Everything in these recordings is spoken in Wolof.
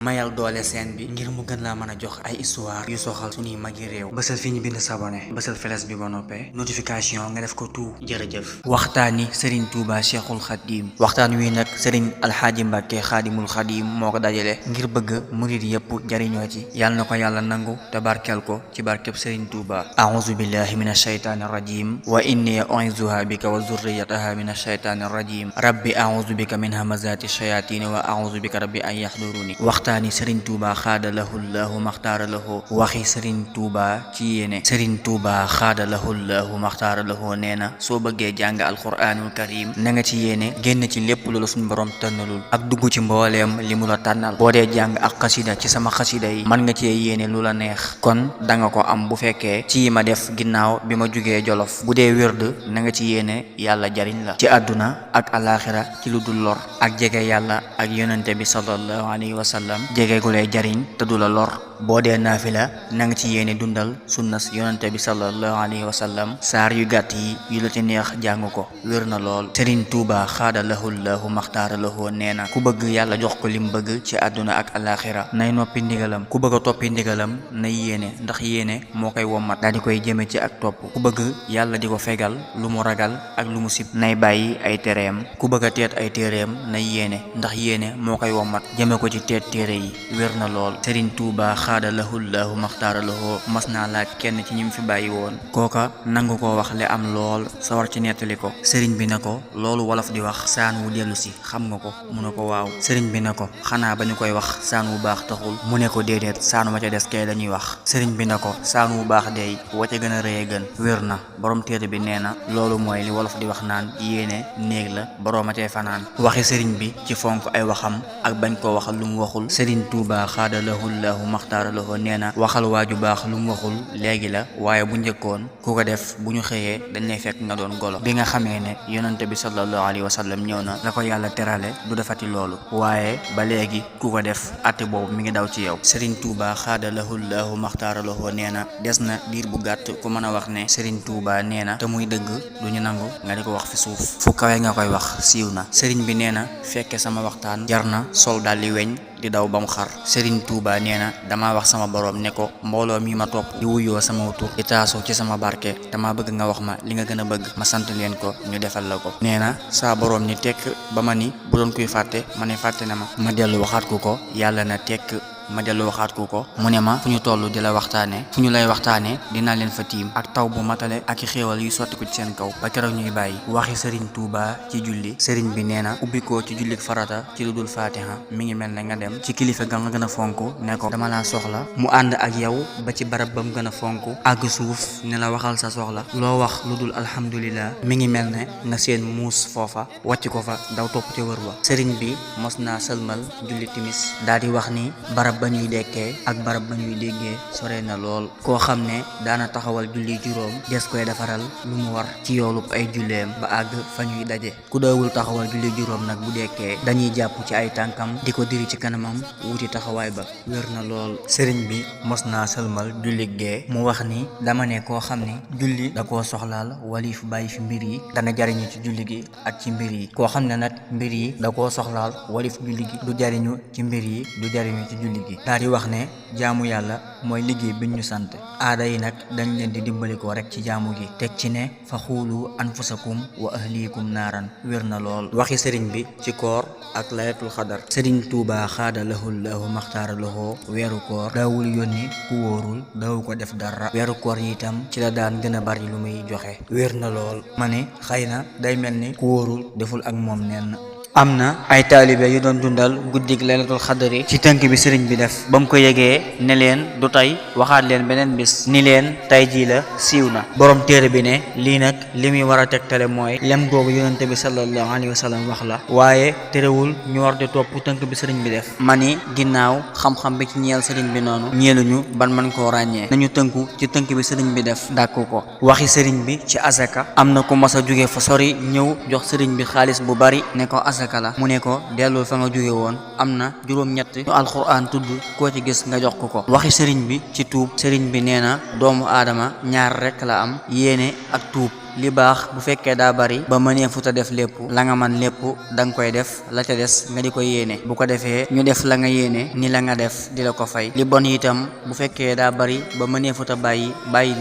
mayal doole seen bi ngir mu gën laa mën a jox ay histoire yu soxal suñuy magi réew. bësal fi ñu bind s'abonné bësal feles bi ba noppee notification nga def ko tout. jërëjëf. waxtaani Serigne Touba Cheikhul Khadim. waxtaan wi nag Serigne Alxaaji Mbàkke Xaadimul Xadim moo ko dajale ngir bëgg murid yépp jariñoo ci. yàlla na ko yàlla nangu te barkeel ko ci barkeb Serigne Touba. a'uuzu billahi min ashaytaani rajim wa inni u'iizuha bika wa zurriyataha min ashaytaani rajim rabbi a'uuzu bika min hamazati shayatin wa a'uuzu bika rabbi an yahduruni. waxtaani Serigne Touba xaada lahu llahu maxtaara lahu. waxi Serigne Touba ci yéene. Serigne Touba xaada lahu llahu maxtaara lahu nee na soo bëggee jàng alquranul karim na nga ci yéene génn ci lépp lu la suñ borom tànnalul ak dugg ci mbooleem li mu la tànnal. boo dee jàng ak xasida ci sama xasida yi mën nga cee yéene lu la neex kon danga ko am bu fekkee ci ma def ginnaaw bi ma jugee Jolof. bu dee wérd na nga ci yéene yàlla jariñ la ci àdduna ak alaxira ci lu dul lor ak jege yàlla ak yonente bi sallallahu alayhi wa sallam jege gu lay jariñ te du la lor. boo dee naafila na nga ci yéene dundal sunnas yonente bi sallallahu alayhi wa sallam saar yu gàtt yi yu la ci neex jàng ko wér na lool. Serigne Touba xaada lahu llahu maxtaara lahu nee na ku bëgg yàlla jox ko lim bëgg ci àdduna ak alaxira nay noppi ndigalam. ku bëgg a toppi ndigalam nay yéene ndax yéene moo koy wommat daal di koy jëme ci ak topp. ku bëgg yàlla di ko fegal lu mu ragal ak lu mu sib nay bàyyi ay tereem. ku bëgg a teet ay téereem nay yéene ndax yéene moo koy wommat jëme ko ci teet téere yi wér na lool. Serigne Touba xaada lahu llahu maxtaara lahu mas naa laaj kenn ci ñi mu fi bàyyi woon kooka nangu ko wax le am lool sawar ci nettali ko. sëriñ bi ne ko loolu wolof di wax saan wu dellu si xam nga ko mu ne ko waaw. sëriñ bi ne ko xanaa ba ñu koy wax saan wu baax taxul mu ne ko déedéet saan wa ca des kay lañuy wax. sëriñ bi ne ko saan wu baax dey wa ca gën a rëy gën wér na. borom téere bi nee na loolu mooy li wolof di wax naan yéene néeg la boroom a cay fanaan. waxi sëriñ bi ci fonk ay waxam ak bañ koo waxal lu mu waxul. sëriñ Touba xaada lahu llahu maxtaara lahu nee na waxal waaju baax lu mu waxul léegi la waaye bu njëkkoon ku ko def bu ñu xëyee dañ lay fekk nga doon golo. bi nga xamee ne yonante bi sallallahu alayhi wa sallam ñëw na la ko yàlla terale du defati loolu waaye ba léegi ku ko def atte boobu mi ngi daw ci yow. Serigne Touba xaada lahu llahu maxtaara lahu nee na des na diir bu gàtt ku mën a wax ne Serigne Touba nee na te muy dëgg du ñu nangu nga di ko wax fi suuf fu kawe nga koy wax siiw na. Serigne bi nee na fekke sama waxtaan jar na sol daal di weñ di daw ba mu xar. Serigne Touba nee na dama wax sama borom ne ko mbooloo mi ma topp di wuyoo sama tur di taasoo ci sama barke dama bëgg nga wax ma li nga gën a bëgg ma sant leen ko ñu defal la ko. nee na saa borom ni tekk ba ma ni bu doon kuy fàtte ma ne fàtte na ma dellu waxaat ko yàlla na tekk ma dellu waxaat ko mu ne ma fu ñu toll di la waxtaane fu ñu lay waxtaane dinaa leen fa tiim ak taw bu matale ak i xéewal yu sotti ko ci seen kaw ba keroog ñuy bàyyi. waxi Serigne Touba ci julli. Serigne bi nee na ubbi ko ci jullik farata ci lu dul fatiha mi ngi mel ne nga dem ci kilifa ga nga gën a fonk ne ko dama laa soxla mu ànd ak yow ba ci barab ba mu gën a fonk àgg suuf ne la waxal sa soxla loo wax lu dul alhamdulillah mi ngi mel ne nga seen muus foofa wàcc ko fa daw topp ca wër wa. Serigne bi mos naa sëlmal julli timis daal di wax ni barab ba ñuy dekkee ak barab ba ñuy déggee sore na lool. koo xam ne daana taxawal julli juróom des koy defaral lu mu war ci yoolub ay julleem ba àgg fa ñuy daje. ku doowul taxawal julli juróom nag bu dekkee dañuy jàpp ci ay tànkam di ko diri ci kanamam wuti taxawaay ba wér na lool. sëriñ bi mos naa sëlmal julli gee mu wax ni dama ne koo xam ne julli da koo soxlaal walif bàyyi fi mbir yi dana jariñu ci julli gi ak ci mbir yi. koo xam ne nag mbir yi da koo soxlaal walif julli gi du jariñu ci mbir yi du jariñu ci julli gi. daal di wax ne jaamu yàlla mooy liggéey bi ñu sant aada yi nag dañ leen di dimbalikoo rek ci jaamu gi teg ci ne fa xuulu anfusakum wa ahlikum naaran wér na lool. waxi sëriñ bi ci koor ak laylatul xadar. Sëriñ Touba xaada lahu llahu maxtaara lahu weeru koor daawul yónni ku wóorul daawu ko def dara. weeru koor yi itam ci la daan gën a bari lu muy joxe wér na lool. ma ne xëy na day mel ni ku wóorul deful ak moom nenn. am na ay taalibe yu doon dundal guddig laylatul xadari ci tënk bi sëriñ bi def ba mu ko yegee ne leen du tey waxaat leen beneen bis ni leen tey jii la siiw na. borom téere bi ne lii nag li muy war a tegtale mooy lem googu yonente bi sallallahu alayhi wa sallam wax la waaye terewul ñu war di topp tënk bi sëriñ bi def. ma ni ginnaaw xam-xam bi ci ñeel sëriñ bi noonu ñeeluñu ban man koo ràññee nañu tënku ci tënk bi sëriñ bi def dàkku ko. waxi sëriñ bi ci asaka am na ku mas a jóge fa sori ñëw jox sëriñ bi xaalis bu bari ne ko asaka la mu ne ko dellul fa nga jóge woon am na juróom-ñett ñu alxuraan tudd koo ci gis nga jox ko. waxi sëriñ bi ci tuub sëriñ bi nee na doomu aadama ñaar rekk la am yéene ak tuub li baax bu fekkee daa bari ba mënee futa def lépp la nga man lépp danga koy def la ca des nga di ko yéene bu ko defee ñu def la nga yéene ni la nga def di la ko fay. li bon itam bu fekkee daa bari ba mënee futa bàyyi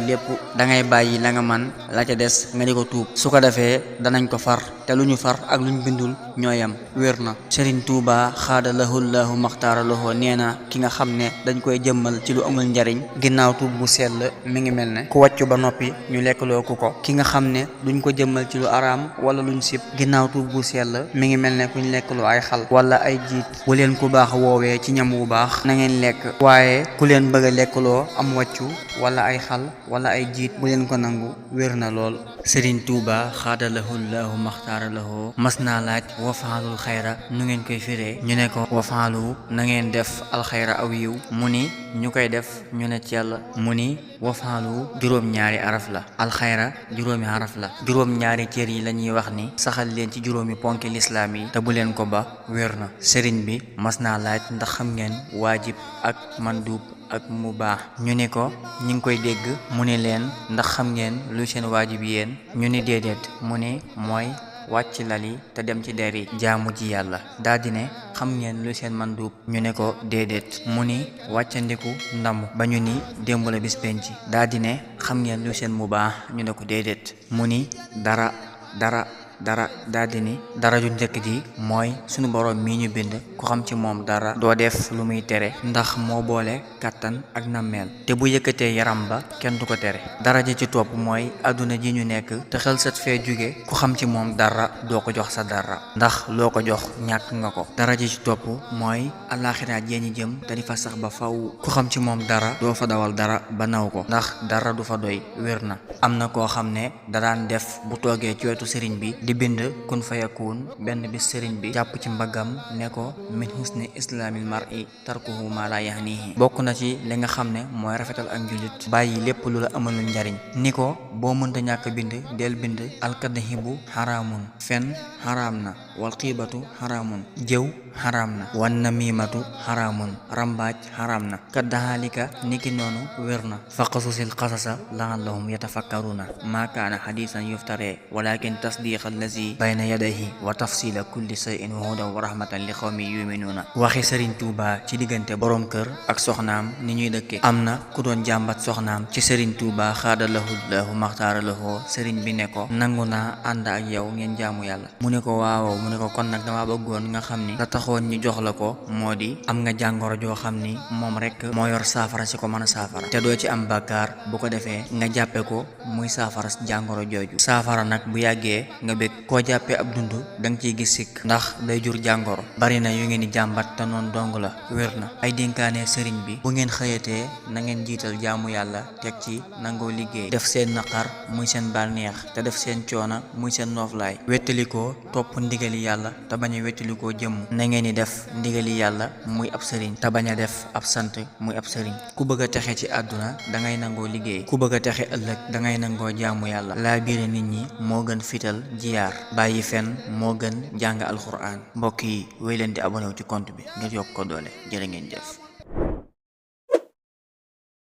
lépp dangay bàyyi la nga man la ca des nga di ko tuub su ko defee danañ ko far te lu ñu far ak lu ñu bindul ñooyam wér na. Serigne Touba xaada lahullahu maxtaara lahu nee na ki nga xam ne dañ koy jëmmal ci lu amul njariñ ginnaaw tuub bu sell mi ngi mel ne ku wàccu ba noppi ñu lekkloo ku ko. ki nga xam ne duñ ko jëmmal ci lu araam wala luñ sib ginnaaw tuub bu sell mi ngi mel ne kuñ lekkloo ay xal wala ay jiit. bu leen ku baax woowee ci ñam wu baax na ngeen lekk waaye ku leen bëgg a lekkloo am wàccu wala ay xal wala ay jiit bu leen ko nangu wér na lool. Serigne Touba xaada lahullahu maxtaara lahu mas naa laaj wafaalul xayra nu ngeen koy firee ñu ne ko wafaalu na ngeen def alxayra aw yiw mu ni ñu koy def ñu ne ci yàlla mu ni wafaalu juróom-ñaari araf la alxayra juróomi araf la juróom-ñaari cër yi la ñuy wax ni saxal leen ci juróomi ponki lislaam yi te bu leen ko ba wér na. sëriñ bi mas naa laaj ndax xam ngeen waajib ak mandub ak mu baax ñu ne ko ñi ngi koy dégg mu ne leen ndax xam ngeen lu seen waajib yéen ñu ne déedéet mu ne mooy wàcc lali te dem ci der yi jaamu ji yàlla daldi ne xam ngeen lu seen mandub ñu ne ko déedéet mu ni wàccandiku ndamu ba ñu ni démb la bis penc daldi ne xam ngeen lu seen mu baax ñu ne ko déedéet mu ni dara daldi ni dara ju njëkk ji mooy sunu borom mii ñu bind ku xam ci moom dara doo def lu muy tere ndax moo boole kàttan ak nammeel te bu yëkkatee yaram ba kenn du ko tere. dara ji ci topp mooy àdduna ji ñu nekk te xel sat fee jóge ku xam ci moom dara doo ko jox sa dara ndax loo ko jox ñàkk nga ko. dara ji ci topp mooy àllaaxira jee ñu jëm te di fa sax ba faw ku xam ci moom dara doo fa dawal dara ba naw ko ndax dara du fa doy wér na. am na koo xam ne da daan def bu toogee ci wetu sëriñ bi di bind kun fayakun benn bis sëriñ bi jàpp ci mbaggam ne ko min husni islaamil mar'i tarkuhu ma la yahnihi bokk na ci li nga xam ne mooy rafetal ak njulit bàyyi lépp lu la amalul njariñ ni ko boo mënta ñàkk bind del bind alkadhibu xaraamun fen xaraam na wal xiibatu xaraamun jëw xaraam na wan namimatu xaraamun rambaaj xaraam na kadhalika niki noonu wér na faqasusil qasasa la'allahum yatafakkaruna ma kaana hadisan yuftare walakin tasdiqa allazi bayna yadayhi wa tafsila kulli shay'in wa hudan wa rahmatan li qawmi yu'minuna. waxi Serigne Touba ci diggante borom kër ak soxnaam ni ñuy dëkke. am na ku doon jàmbat soxnaam ci Serigne Touba xaada lahu maxtaara lahu Serigne bi ne ko nangu naa ànd ak yow ngeen jaamu yàlla mu ne ko waaw mu ne ko kon nag dama bëggoon nga xam ni la taxoon ñu jox la ko moo di am nga jàngoro joo xam ni moom rek moo yor saafara si ko mën a saafara te doo ci am bàkkaar bu ko defee nga jàppe ko muy saafara jàngoro jooju. saafara nag bu yàggee nga bëgg koo jàppee ab dund danga ciy gis sikk ndax day jur jàngoro. bari na yu ngeen di jàmbat te noonu dong la wér na. ay dénkaane sëriñ bi bu ngeen xëyatee na ngeen jiital jaamu yàlla teg ci nangoo liggéey def seen naqar muy seen bànneex te def seen coona muy seen nooflaay wettalikoo topp ndigali yàlla te bañ a wettalikoo jëmm na ngeen di def ndigali yàlla muy ab sëriñ te bañ a def ab sant muy ab sëriñ. ku bëgg a texe ci àdduna dangay nangoo liggéey ku bëgg a texe ëllëg dangay nangoo jaamu yàlla laa biire nit ñi moo gën fital jiyaar bàyyi fen moo gën jàng alxuraan. mbokk yi wéy leen di abonné wu ci compte bi ngir yokk ko doole jërë ngeen jëf.